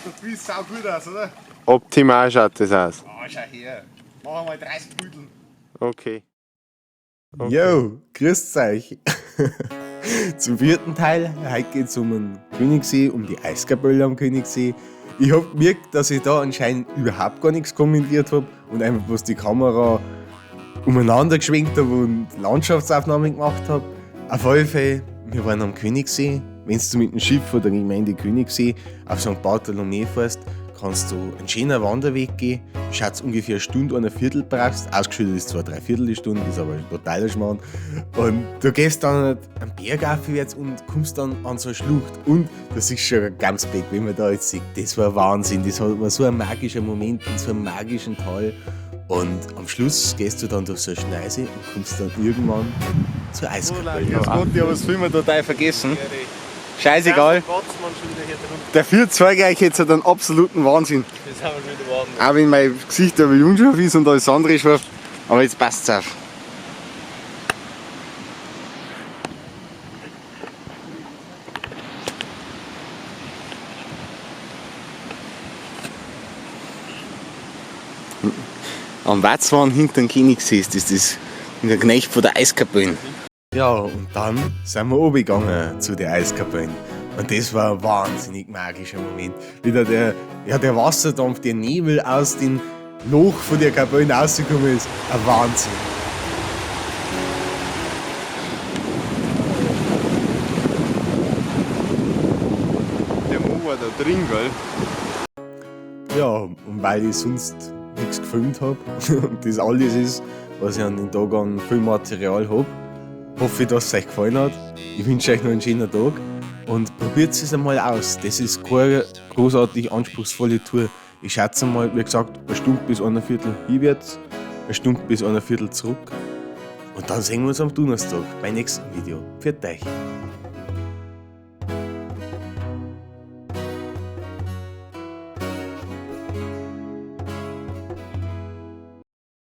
Du bist sau gut aus, oder? Optimal schaut das aus. Ah, schau her. Machen wir mal 30 Beutel. Okay. Jo, grüßt euch! Zum vierten Teil. Heute geht es um den Königssee, um die Eiskapelle am Königssee. Ich hab gemerkt, dass ich da anscheinend überhaupt gar nichts kommentiert hab und einfach bloß die Kamera umeinander geschwenkt hab und Landschaftsaufnahmen gemacht hab. Auf alle Fälle, wir waren am Königssee. Wenn du mit dem Schiff von der Gemeinde Königssee auf St. Bartholomä fährst, kannst du einen schönen Wanderweg gehen. Schaut ungefähr eine Stunde, eine Viertel brauchst. Ausgeschildert ist zwar dreiviertel Stunde, ist aber totaler Schmarrn. Und du gehst dann einen Berg aufwärts und kommst dann an so eine Schlucht. Und das ist schon ein Gamsbeck, wenn man da jetzt sieht. Das war Wahnsinn. Das war so ein magischer Moment in so einem magischen Tal. Und am Schluss gehst du dann durch so eine Schneise und kommst dann irgendwann zur Eiskapelle. Grüß Gott, ich hab das Filmen total vergessen. Scheißegal. Dafür zeige ich euch jetzt einen absoluten Wahnsinn. Das haben wir schon wieder warm. Auch wenn mein Gesicht ein bisschen unscharf ist und alles andere scharf. Aber jetzt passt's auf. Am Watzmann hinter dem Königssee ist das, das in der Knecht von der Eiskapelle. Ja, und dann sind wir runtergegangen zu den Eiskapellen. Und das war ein wahnsinnig magischer Moment. Wieder der, ja, der Wasserdampf, der Nebel aus dem Loch von der Kapelle rausgekommen ist. Ein Wahnsinn. Der Mo war da drin, gell? Ja, und weil ich sonst nichts gefilmt hab und das alles ist, was ich an den Tag an Filmmaterial hab, hoffe ich, dass es euch gefallen hat. Ich wünsche euch noch einen schönen Tag und probiert es einmal aus. Das ist keine großartig anspruchsvolle Tour. Ich schätze mal, wie gesagt, eine Stunde bis eine Viertel hinwärts, eine Stunde bis eine Viertel zurück. Und dann sehen wir uns am Donnerstag beim nächsten Video. Pfiat euch!